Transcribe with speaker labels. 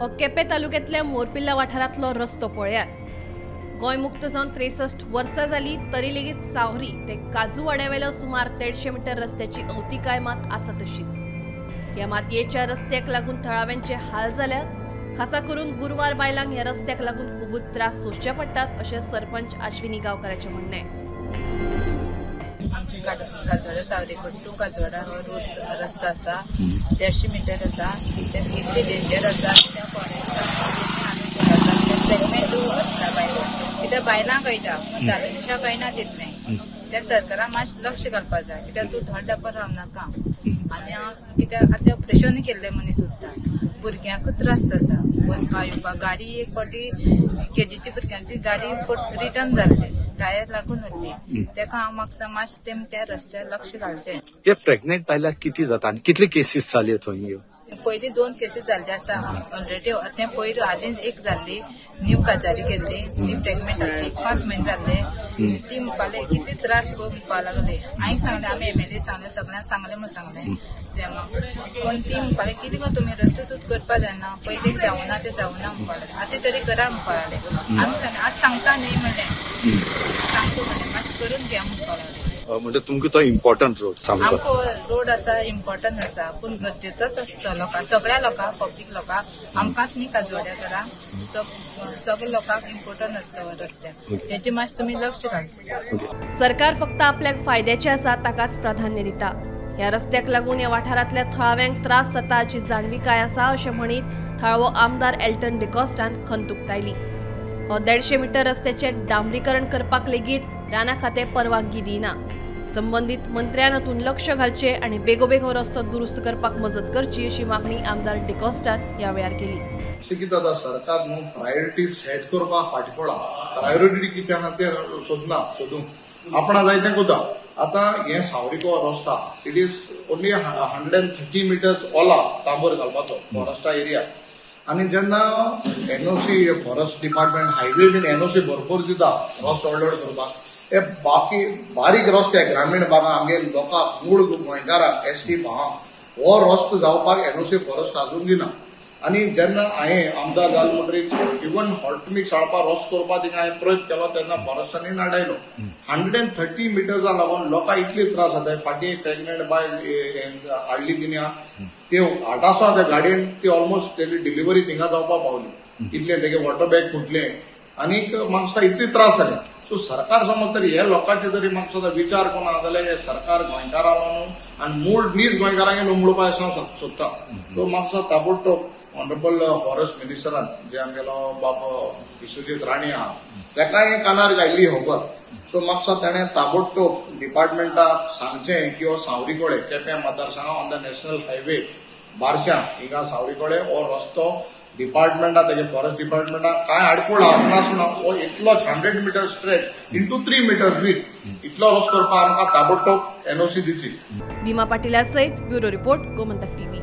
Speaker 1: हो केपें तालुक्यांतल्या मोरपिल्ला वाठारांतलो रस्तो पळयात। गोंय मुक्त जावन 63 वर्सां जाली तरी लेगीत सावरी ते काजूवाड्यावेलो सुमार 150 मिटर रस्त्याची अवतिकाय मात आसा तशीच। ह्या मातयेच्या रस्त्याक लागून थळाव्यांचे हाल जाल्यात। खासा करून गुरवार बायलांक ह्या रस्त्याक लागून खूबच त्रास सोंसचे पडटात अशें सरपंच आश्विनी गांवकाराचें म्हणणें।
Speaker 2: काजवाडा सावरीकडे टू काजवाडा हो रस्तो आसा, 150 मिटर आसा। इतले डेंजर आसा, प्रेग्नेंट आसता बायलां, कित्याक बायलां कळटा पूण दादले मनशां कळना तितलें। त्या सरकारान मातशें लक्ष घालपाक जाय, कित्याक तूं धड दापर रावनाका। आनी कित्याक आतां ऑपरेशन केल्ले मनीस सुद्दां भुरग्यांकूच त्रास जाता वचपा येवपाक। गाडी एक फावटी केजीची भुरग्यांची गाडी रिटर्न जाल्ली, टायर लागून उरली। तेका हांव मागता मातशें तेम त्या रस्त्यार लक्ष घालचें।
Speaker 3: हे प्रेग्नेंट बायलांक कितें जाता आनी कितले केसीस जाल्यो थंय?
Speaker 2: पयलीं 2 केसीस जाल्ले आसा ऑलरेडी। तें पयर आदींच एक जाल्ली, न्यू काजारी केल्ली, ती प्रेग्नेंट आसली, 5 म्हयने जाल्ले। ती म्हणपाक कितले त्रास गो म्हणपाक लागली। हांवें सांगलें, आमी एमएलए सांगलें, सगळ्यांक सांगलें म्हूण सांगलें सीएमाक, पूण ती म्हणपाक लागली कितें गो तुमी रस्ते सुद्दां करपा जायना, पयलीं जावना तें जावना म्हणपाक लागले, आतां तरी करा म्हणपाक लागले। आमी सांगलें आज सांगता न्ही म्हणलें, सांगता म्हणलें मातशें करून घ्या म्हणपाक लागले।
Speaker 3: म्हणजे तुमकां तो इम्पॉर्टंट रोड सामको?
Speaker 2: आमकां रोड आसा, इम्पॉर्टंट आसा, पूण गरजेचोच आसता लोकांक, सगळ्या लोकांक, पब्लीक लोकांक, आमकांच न्ही काजवाड्याकरांक, सगळ्या लोकांक इम्पॉर्टंट आसता हो रस्त्याक। हेजेर मातशें तुमी लक्ष घालचें।
Speaker 1: सरकार फक्त आपल्याक फायद्याचें आसा ताकाच प्राधान्य दिता। ह्या रस्त्याक लागून ह्या वाठारांतल्या थळाव्यांक त्रास जाता हाची जाणविकाय आसा अशें म्हणीत थळावो आमदार एल्टन डिकॉस्टान खंत उक्तायली। हो 150 मिटर रस्त्याचें डांबरीकरण करपाक लेगीत राना खातें परवानगी दिना। संबंदीत मंत्र्यान हातूंत लक्ष घालचें आनी बेगोबेग हो रस्तो दुरुस्त करपाक मजत करची अशी मागणी आमदार डिकॉस्टान ह्या वेळार केली।
Speaker 4: कितें जाता, सरकार न्हू प्रायोरिटी सेट करपाक फाटीं पडला। प्रायोरिटी कितें आहा तें सोदना, सोदूंक आपणा जाय तें करता। आतां हें सावरीको रस्ता it is only 130 metres Ola तांबर घालपाचो फॉरेस्टा एरिया। आनी जेन्ना एनओसी फॉरेस्ट डिपार्टमेंट हायवे बीन एनओसी भरपूर दिता रस्तो व्हड करपाक, हे बाकी बारीक रस्ते ग्रामीण भागां आमगे लोकांक मूळ गोंयकारांक एसटी भागांक हो रस्तो जावपाक एनओसी फॉरेस्ट आजून दिना। आनी जेन्ना हांवें आमदार जाल म्हणटरीच इवन हॉटमिक्स हाडपाक रस्तो करपाक थिंगा हांवें प्रयत्न केलो तेन्ना फॉरेस्टांनी नाडायलो। 130 मिटर्सां लागून लोकांक इतले त्रास जाता। फाटीं एक प्रेग्नेंट बायल हाडली तिणें, ते आटासो त्या गाडयेन ती ऑलमोस्ट तेजी डिलिव्हरी थिंगा जावपाक पावली, इतलें तेगे वॉटर बॅग फुटलें आनीक म्हाका इतले त्रास जाले। सो सरकार समज तरी हे लोकांचे तरी म्हाका विचार कोणा जाल्यार हे सरकार गोंयकारां न्हू आनी मूळ नीज गोंयकारांक न्हू म्हणपाक अशें हांव सोदता। सो म्हाका ताबडतोब ऑनरेबल फॉरेस्ट मिनिस्टरान जे आमगेलो बाब विश्वजीत राणे आहा तेकाय हे कानार घायल्ली खबर। सो म्हाका तेणें ताबडतोब डिपार्टमेंटाक सांगचें की हो सावरीकोळे केपें मतदारसंघ ऑन the national highway बारश्यां हिंगा सावरीकोळे हो रस्तो डिपार्टमेंटा तेजे फॉरेस्ट डिपार्टमेंटाक कांय आडखळ नासना हो इतलोच 100 metre stretch into 3 metre width इतलो रस्तो करपाक आमकां ताबडतोब एनओसी दिची।
Speaker 1: भीमा पाटीला सयत ब्युरो रिपोर्ट, गोमंतक टीव्ही।